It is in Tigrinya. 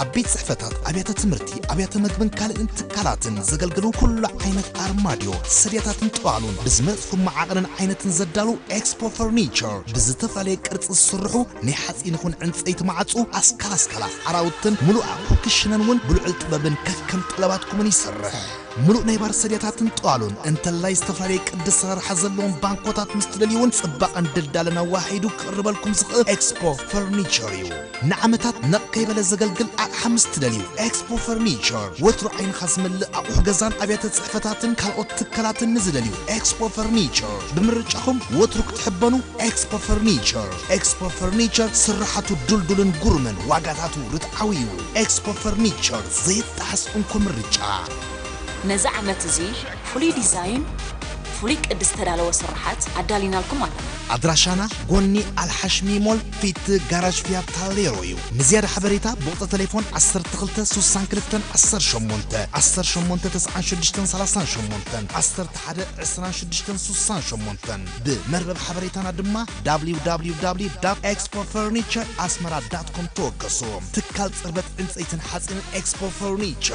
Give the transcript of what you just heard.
ኣብ ቤት ጽሕፈታት፣ ኣብያተ ትምህርቲ፣ ኣብያተ መግብን ካልእን ትካላትን ዘገልግሉ ኩሉ ዓይነት ኣርማድዮ፣ ሰድያታትን ጠዋሉን ብዝመረጽኩም መዓቐንን ዓይነትን ዘዳሉ ኤክስፖ ፈርኒቸር ብዝተፈላለየ ቅርጺ ዝስርሑ ናይ ሓጺን ይኹን ዕንጸይቲ መዓጹ፣ ኣስካላ ኣስካላ፣ ዓራውትን ምሉእ ኣቑሑ ክሽነን እውን ብልዑል ጥበብን ከከም ጠለባትኩምን ይሰርሕ። ምሉእ ናይ ባር ሰድያታትን ጠዋሉን እንተላይ ዝተፈላለየ ቅዲ ኣሰራርሓ ዘለዎም ባንኮታት ምስ ትደልዩ እውን ጽባቐን ድልዳለን ኣዋሃሂዱ ክቕርበልኩም ዝኽእል ኤክስፖ ፈርኒቸር እዩ። ንዓመታት ነቕ ከይበለ ዘገልግል ኣቕሓ ምስ ትደልዩ ኤክስፖ ፈርኒቸር ወትሩ ዓይንኻ ዝመልእ ኣቑሑ ገዛን ኣብያተ ጽሕፈታትን ካልኦት ትካላትን ንዝደልዩ ኤክስፖ ፈርኒቸር ብምርጫኹም ወትሩ ክትሕበኑ ኤክስፖ ፈርኒቸር። ኤክስፖ ፈርኒቸር ስራሓቱ ድልዱልን ግሩምን ዋጋታቱ ርትዓዊ እዩ። ኤክስፖ ፈርኒቸር ዘይጣሓስ እንኮ ምርጫ። ነዚ ዓመት እዚ ፍሉይ ዲዛይን፣ ፍሉይ ቅዲ ዝተዳለወ ስርሓት ኣዳሊናልኩም ኣለና። ኣድራሻና ጎኒ ኣልሓሽሚ ሞል ፊት ጋራጅ ፊያታ ሌሮ እዩ። ንዝያዳ ሓበሬታ ብቑጽሪ ቴሌፎን ዓሰርተ ክልተ ስሳን ክልተን ዓሰርተ ሸሞንተ፣ ዓሰርተ ሸሞንተ ተስዓን ሽዱሽተን ሰላሳን ሸሞንተን፣ ዓሰርተ ሓደ ዕስራን ሽዱሽተን ስሳን ሸሞንተን፣ ብመርበብ ሓበሬታና ድማ www.expofurnitureasmara.com ተወከሱ። ትካል ጽርበት ዕንጸይትን ሓጺንን ኤክስፖ ፈርኒቸር።